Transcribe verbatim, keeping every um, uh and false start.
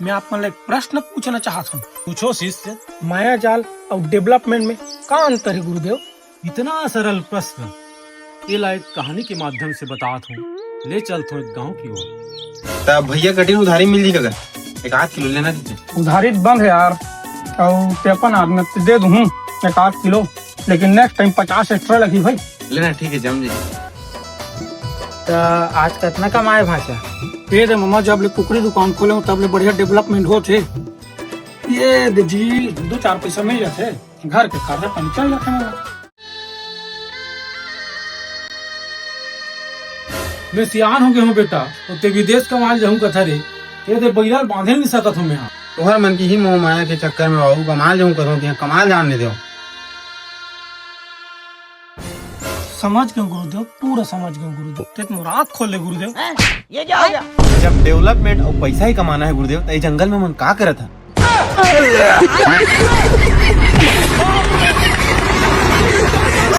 मैं आप मन ला एक प्रश्न पूछना चाहत हूँ। पूछो शिष्य। माया जाल और डेवलपमेंट में का अंतर है गुरुदेव? इतना सरल प्रश्न, ये ला एक कहानी के माध्यम से बतात हूँ। ले चलत हूँ एक गाँव की ओर। त भैया कटिन उधारी मिल जी का? एक आध किलो लेना दीजिए। उधारी तो बंद है यार, और ते अपन आदमी ते दे दूँ एक आध किलो, लेकिन नेक्स्ट टाइम पचास एक्स्ट्रा लगी भाई। लेना ठीक है, जम जी। त आज कतना कमाए भाषा? ये दे मामा, जब ले कुकरी दुकान खोले हूँ तब ले बढ़िया डेवलपमेंट होत हे। ये दे जी, दो चार पैसा मिल जाते, घर के खर्चा पानी चल जाते मामा। मैं सियान हो गए हूँ बेटा, तो ते विदेश कमाल जाहूँ कथा रे। ये दे बइरा ल बांधे नहीं सकत हूँ मैं। तुहर मन की ही मोह माया के चक्कर में बाबू कमाल जाहूँ कथों, तिहाँ कमाल जान नहीं देव। समझ गए गुरुदेव, पूरा समझ गए गुरुदेव। ते तो मोर आँख खोल ले गुरुदेव। ये क्या हो गया? जब डेवलपमेंट और पैसा ही कमाना है गुरुदेव, तो ये जंगल में मन का करत है?